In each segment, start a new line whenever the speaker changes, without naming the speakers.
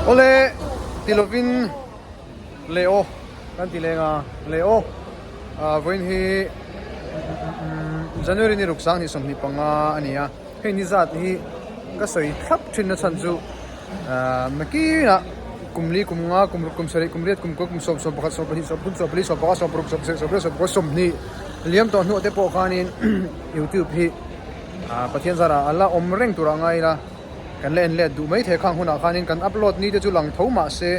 Awle ti lovin leh aw kan ti leng a leh aw ah vawiin hi January ni ruk 2025 a ni a hei ni zat hi ka sawi thlap thin na chhan chu ah nakinah kum li kum nga kum ruk kum sarih kum riat kum kua kum sawm sawm pakhat sawm pahnih sawm thum sawm pali sawm panga sawm paruk sawm sarih sawm riat sawm pakua sawmhnih liam tawh hnuah te pawh khanin youtube hi ah Pathian zarah a la awm reng turah ngai ila. Kan la en let duh mai thei khang hunah khanin kan upload ni te chu lang tho mah se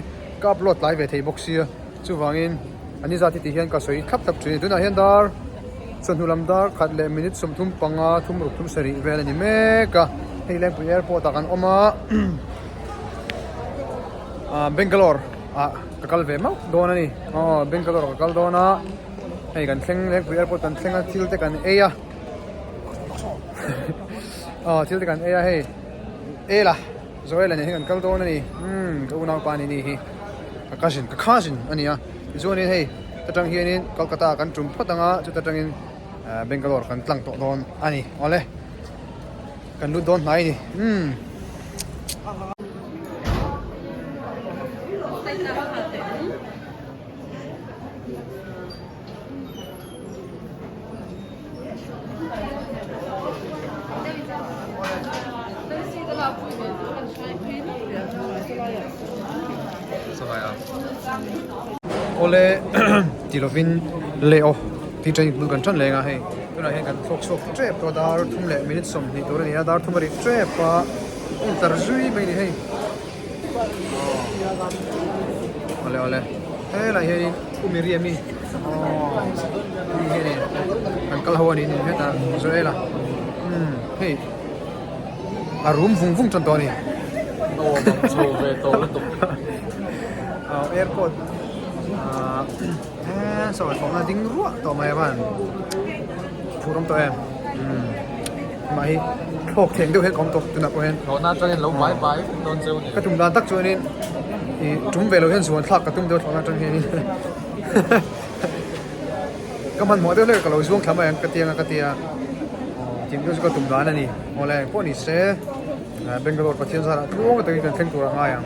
ka upload tlai ve thei bawk sia chuvangin a ni zat hi tih hian ka sawi thlap thlap thin a ni tunah hian dar chawhnu lam dar khat leh minute 35 3 thum sarih vel a ni mek a hei Lengpui airport ah kan awm a ah Bangalore ah ka kal ve mauh dawn a ni aw Bangalore ka kal dawn a hei kan thleng Lengpui airport kan thleng a thil te kan ei a. Aw thil te kan ei a hei ela Joel a nen hian kan kal dawn a ni umm ka unau pa ni ni hi ka cousin ka cousin a ni a tichuanin hei ta tang hianin Kolkata kan tum phawt ang a chuta tangin ah Bangalore kan tlang tawh dawn a ni awle kan lut dawn hnai a ni umm. Awle ti lovin leh aw tih ṭan bul kan ṭan leng a hei tunah hian kan thlawk chhuak ṭep tawh a dar thum leh minute 20 tur a ni a dar thum a ri ṭep a in tlar zui mai a ni hei awle awle helai hianin u Miriam-i aw mi hianin an kal ho a ni hetah Joel-a umm hei a rum vung vung tan tawh a ni
aw bang chho ve tawh lutuk
aw airport ah he saw thlawhna ding ruah tawh mai a van phur awm tawh em umm mah hi thlawk thleng deuh hian ka awm tawh tunah pawh hian
thlawhna atangin lo bai bai dawn cheu ni
ka tum dan tak chuanin ih tum ve lo hian zuan thlak ka tum deuh thlawhna atang hianin ka hmanhmawh deuh hlek ka lo zuang thla mai ang ka ti anga ka tia tih deuh chu ka tum dan a ni awle pawh ni se Bangalore Pathian zarah tluang takin kan thleng tur a ngai ang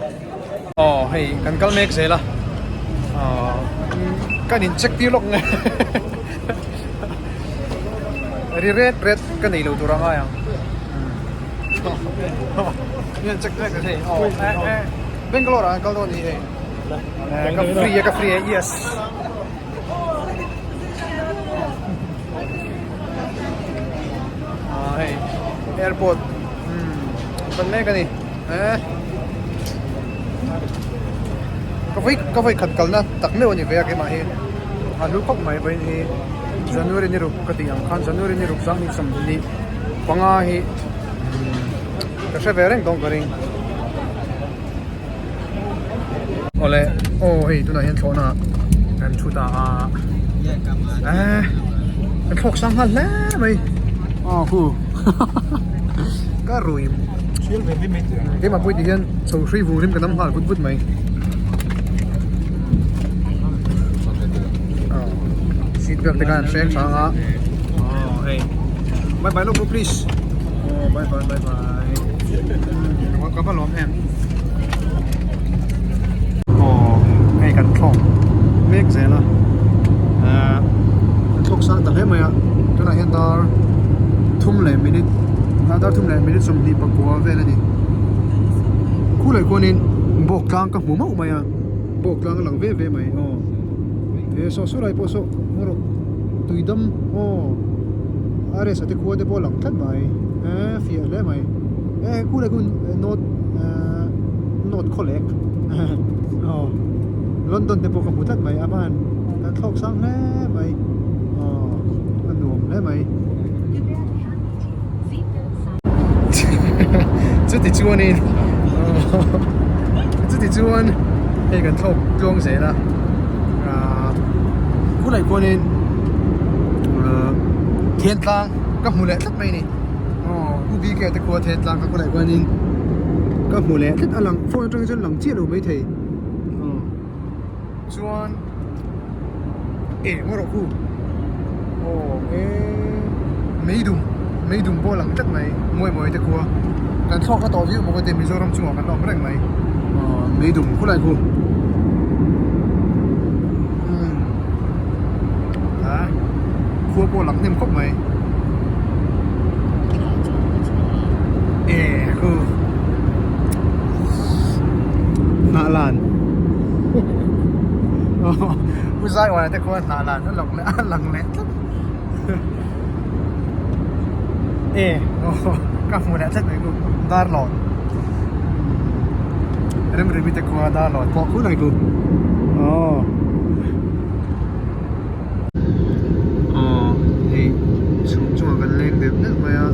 aw hei kan kal mek zel a aw kan in check tir lawk nge ri ret ret ka nei lo tur a ngai ang in check mek hei aw Bangalore ah kan kal dawn a ni hei ka free a ka free a yes. Ah hei airport umm pan mek a ni eh ka vawi ka vawi khat kalna tak meuh a ni ve a keimah hi a hlu khawp mai vawiin hi January ni ruk ka tih ang khan January ni ruk 2025 hi ka hre ve reng dawn ka ring. Awle aw hei tunah hian thlawhna kan thu ta a eh kan thlawk sang nghal hle mai aw hu ka rui keimah pawh tih hian chho hrui vur in ka dam nghal vut vut mai aw seat belt te khan an hreng hrang a aw hei bye bye lawk please aw bye bye bye bye ka va lawm em aw hei kan thlawk mek zel a ahh kan thlawk sang ta hle mai a tunah hian dar thum leh minute ah dar thum leh minute 29 vel a ni khu leh khuanin bawk tlang ka hmu mauh mai a bawk tlang a lang ve ve mai aw he saw saw lai pawh saw maw rawh tuidam aw a resa te khua te pawh a lang tlat mai eh fiah hle mai. Eh khu leh khu north eh north khawlek aw London te pawh ka hmu tlat mai a van kan thlawk sang hle mai aw a nuam hle mai chuti chuanin chuti chuan hei kan thlawk tluang zel a ah khu leh khuanin ah Thiantlang ka hmu leh tlat mai a ni. Aw U BK te khua then tlang ka khawlai khuanin ka hmu leh tlat a lang phone atangin chuan lang chiah lo maithei aw chuan eh maw rawh khu aw e meidum meidum pawh a lang tlat mai mawi mawi te khua kan thlawk a tawh viau bawk a te Mizoram chungah kan la awm reng mai aw. Leidum khulai khu umm a khua pawh a lang hnem khawp mai e khu hnah lan u zai uar te khuan hnah lan a lang leh a lang leh tlat e ka hmu leh tlat mai khu dar lawn. Remremi te khua dar lawn pawh khur mai khu aw aw hei chhum chungah kan leng deuh deuh mai a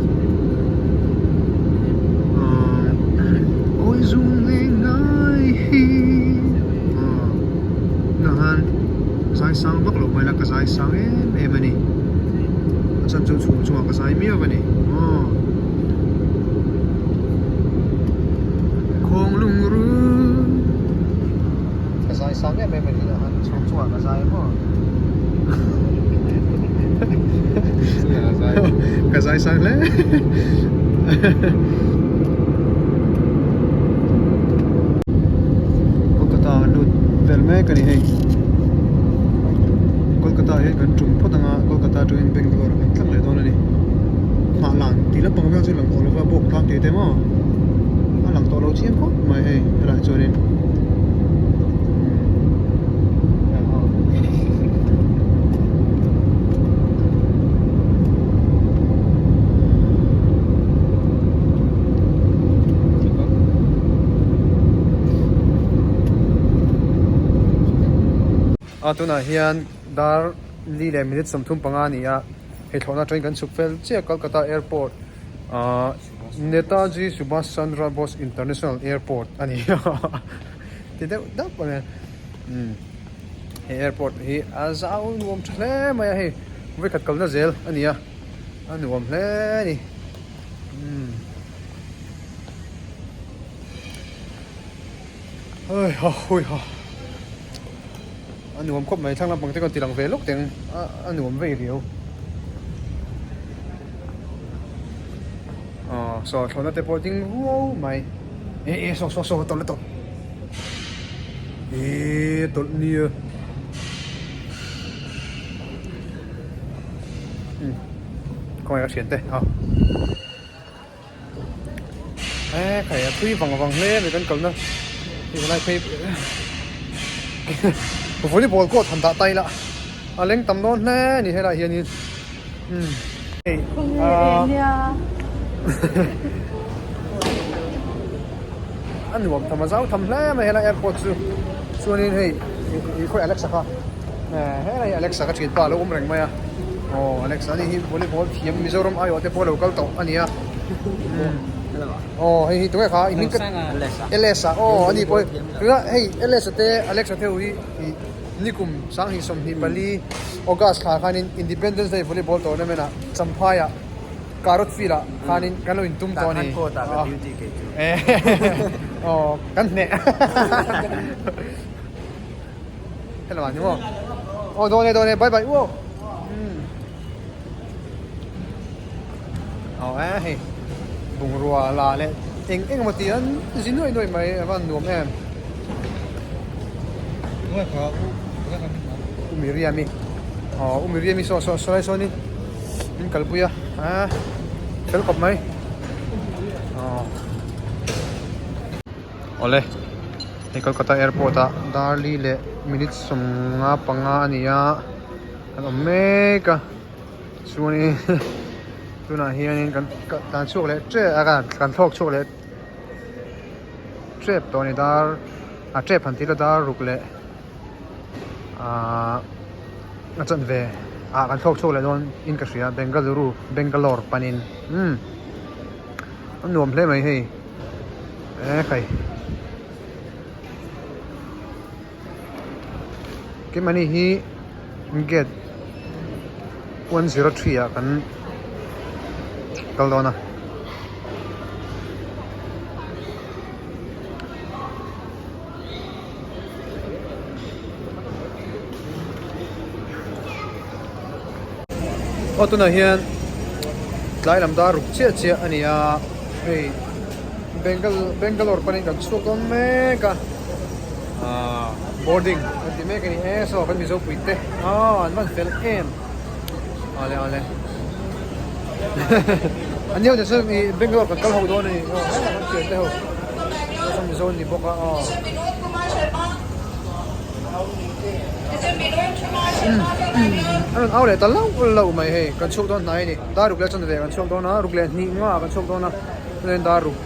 awi zum leng ngai hi aw tunah khan zai sang vak loh mai la ka zai sang em em a ni a chhan chu chhum chungah ka zai miau a ni aw. Khawng lung ru ka zai sang em em a ni a han chhung chungah ka zai maw ka zai sang hle Kolkata an lut vel mek a ni hei Kolkata ah hian kan tum phawt anga Kolkata atangin Bangalore ah kan tlang leh dawn a ni hnah lan tih lampang vel chu lang tawh lova bawk tlang tih te maw a lang tawh lo chiang khawp mai hei helaiah chuanin A tunah hian dar li leh minute 35 a ni a hei thlawhna atangin kan chhuk fel chiah Kolkata airport ahh Netaji Subhash Chandra Bose International Airport a ni a ti deuh deuh a nia umm he airport hi a zau nuam tha hle mai a hei vawikhat kalna zel a ni a a nuam hle a ni umm hei ha hui ha a nuam khawp mai thlang lampang te ka ti lang ve lawk teng a a nuam vei riau aw saw thlawhna te pawh ding ruau mai e e saw saw saw tawlh tawlh e tawlh nia umm khawngaih ka thian te aw. E khai a thui vang vang hle mai kan kalna hei helai phei volleyball court han dah ta ila a leng tam dawn hle a ni helaiah hianin umm hei ahh a nuam tham a zau tham hle mai helai airport chu chuanin hei ih khawi Alexa kha helai hi Alexa ka thianpa alo awm reng mai a aw Alexa ani hi volleyball thiam Mizoram aiawh te pawh alo kal tawh a ni a aw hei hi tunge kha i hming ka Alexa aw ani pawh hi hei Alexa te Alexa te ho hi ih nikum sanghnih 24 August thla khanin Independence Day volleyball tournament ah Champhai ah Carrot field ah khanin kan lo intum tawh a ni. Aw kan hneh. Hello ani maw. Aw dawn e dawn e bye bye uo. Aw e hei bungrua la leh eng eng emaw tih an zi nuai nuai mai a van nuam em. U Miriam-i aw U Miriam-i saw saw saw lai sawn in. Min kalpui a a fel khawp mai aw awle hei Kolkata airport ah darli leh minute 55 a ni a kan awm mek a chuanin tunah hianin kan tlan chhuak leh tep a kan thlawk chhuak leh tep tawh a ni dar a tep han tih ila dar ruk leh ahh a chanve ah kan thlawk chhuak leh dawn in ka hria Bengaluru Bangalore panin umm a nuam hle mai hei e khai keimahni hi gate 103 ah kan kal dawn a. Aw tunah hian tlai lam dar ruk chiah chiah a ni a hei Bengal Bangalore panin kan chhuak dawn mek a. Boarding kan ti mek a ni e saw kan Mizo pui te aw an van fel em awle awle an ni ho te chuan ih Bangalore kan kal ho dawn a ni aw kan thian te ho chuan Mizo an ni bawk a aw a rawn au leh ta lauh lauh mai hei kan chhuak dawn hnai a ni dar ruk leh a chanve kan chhuak dawn a ruk leh hnih nga kan chhuak dawn a chuan dar ruk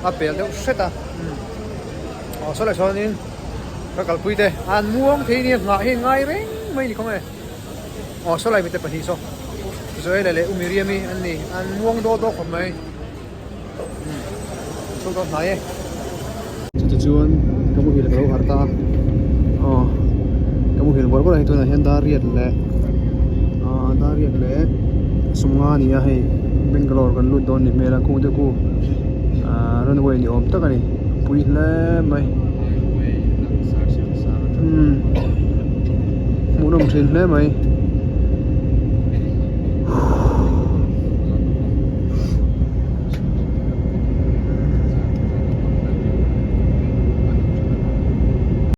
a pel deuh hret a. Aw saw leh chuanin ka kalpui te an muang thei nia nghah hi ngai reng mai ni khawng e aw saw lai mite pahnih saw Joel leh U Miriam-i an ni an muang daw daw khawp mai umm chhuak dawn hnai e. Chutah chuan ka muhil ka lo harh ta a aw ka muhil bawrh bawrh a hei tunah hian dar riat leh aaa dar riat leh sawmnga a ni a hei Bangalore kan lut dawn ni hmel a kung te khu aaa runway ni awm tak a ni pui hle mai umm hmuhnawm thin hle mai.